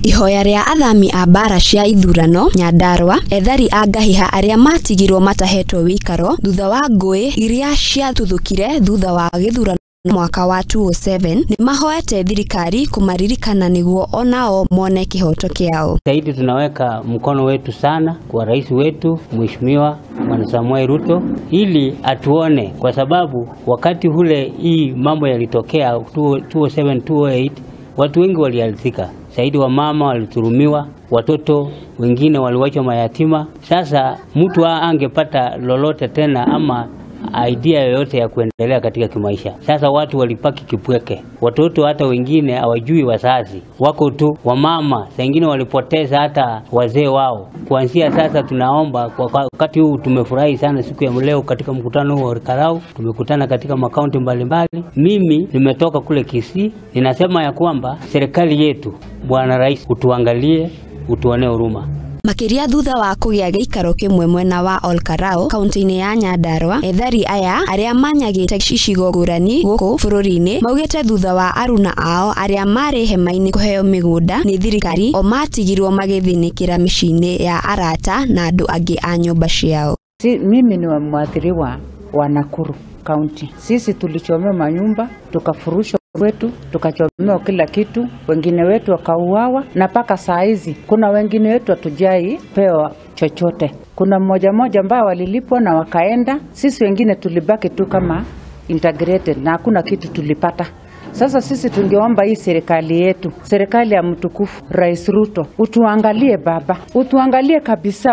Ihoya rĩa athami a mbara cia ithurano Nyandarua ethari a ngahiha arĩa matigirwo matahetwo wĩikaro thutha wa ngũĩ iria ciatuthũkire thutha wa gĩthurano mwaka wa 2007 nĩmahoete thirikari kũmaririkana nĩguo onao mone kĩhoto kĩao. Zaidi tunaweka mkono wetu sana kwa rais wetu Mheshimiwa Bwana Samuel Ruto ili atuone, kwa sababu wakati ule hii mambo yalitokea 2007 2008 watu wengi waliathirika. Zaidi wa mama waliturumiwa, watoto wengine waliwachwa mayatima. Sasa mtu angepata lolote tena ama idea yoyote ya kuendelea katika kimaisha. Sasa watu walipaki kipweke, watoto hata wengine hawajui wazazi wako tu, wamama wengine walipoteza hata wazee wao. Kuanzia sasa tunaomba kwa wakati huu, tumefurahi sana siku ya leo katika mkutano huu wa Olkalou, tumekutana katika makaunti mbalimbali. Mimi nimetoka kule Kisii, ninasema ya kwamba serikali yetu, Bwana Rais, utuangalie, utuonee huruma. Makiria thutha wa kũgĩa gĩikaro kĩmwe mwena wa Olkalou kaunti-inĩ ya Nyandarua, ethari aya arĩa manyagĩte icigo ngũrani gũkũ bũrũri-inĩ maugĩte thutha wa aruna ao arĩa marĩ hema-inĩ kũheo mĩgũnda nĩ thirikari o matigirwo magĩthĩnĩkĩra mĩciĩ-inĩ ya arata na andũ angĩ a nyũmba ciao. Si, mimi ni mwathiriwa wa Nakuru County. Sisi tulichomewa manyumba, tukafurushwa wetu, tukachomewa kila kitu, wengine wetu wakauawa, na paka saa hizi kuna wengine wetu hatujai pewa chochote. Kuna mmoja mmoja ambao walilipwa na wakaenda, sisi wengine tulibaki tu kama integrated na hakuna kitu tulipata. Sasa sisi tungeomba hii serikali yetu, serikali ya mtukufu Rais Ruto, utuangalie baba, utuangalie kabisa,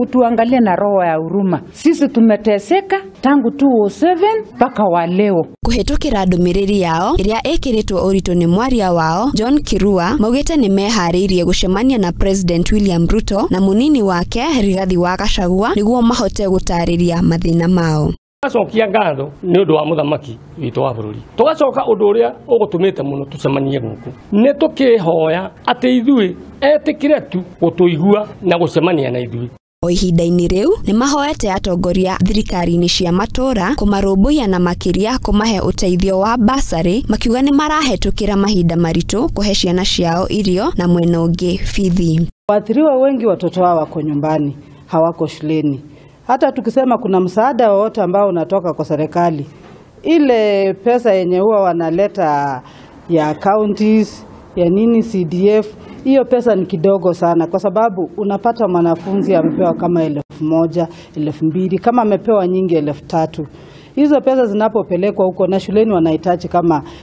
utuangalie na roho ya huruma. Sisi tumeteseka tangu 2007 mpaka wa leo. Kũhĩtũkĩra ndũmĩrĩri yao ĩrĩa ĩkĩrĩtwo ũritũ nĩ mwaria wao John Kirua, maugĩte nĩ meharĩirie gũcemania na President William Ruto na mũnini wake Rigathi wa Gachagua nĩguo mahote gũtarĩria mathĩna mao. Tugacokia ngatho nĩ ũndũ wa mũthamaki witũ wa bũrũri, tugacoka ũndũ ũrĩa ũgũtũmĩte mũno tũcemanie gũkũ nĩ tũkĩhoya atĩ ithuĩ etĩkĩre tu gũtũigua na gũcemania na ithuĩ. O ihinda-inĩ rĩu nĩ mahoete atongoria thirikari-inĩ cia matũra kũmarũmbũiya na makĩria kũmahe ũteithio wa basarĩ, makiuga nĩ marahetũkĩra mahinda maritũ kũhe ciana ciao irio na mwena ũngĩ bithi. Waathiriwa wengi watoto wao wako nyumbani, hawako shuleni. Hata tukisema kuna msaada wowote ambao unatoka kwa serikali, ile pesa yenye huwa wanaleta ya counties, ya nini CDF, hiyo pesa ni kidogo sana, kwa sababu unapata mwanafunzi amepewa kama 1,000, 2,000, kama amepewa nyingi 3,000. Hizo pesa zinapopelekwa huko na shuleni wanahitaji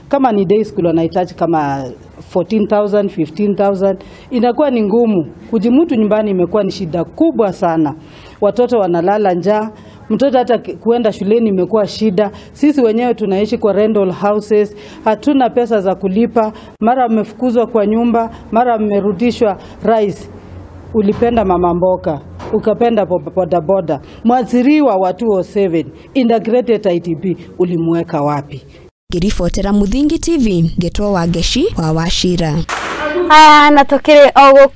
kama ni day school wanahitaji kama 14,000, 15,000, inakuwa ni ngumu. Kujimutu nyumbani imekuwa ni shida kubwa sana. Watoto wanalala njaa, mtoto hata kuenda shuleni imekuwa shida. Sisi wenyewe tunaishi kwa rental houses, hatuna pesa za kulipa, mara mmefukuzwa kwa nyumba, mara mmerudishwa. Rais, ulipenda mama mboka, ukapenda boda boda. Mwathiriwa wa 2007 integrated ITB ulimweka wapi? Ngĩribotera Muthingi TV, ngetwo Wangeshi wa Wachira. Aya na tukire o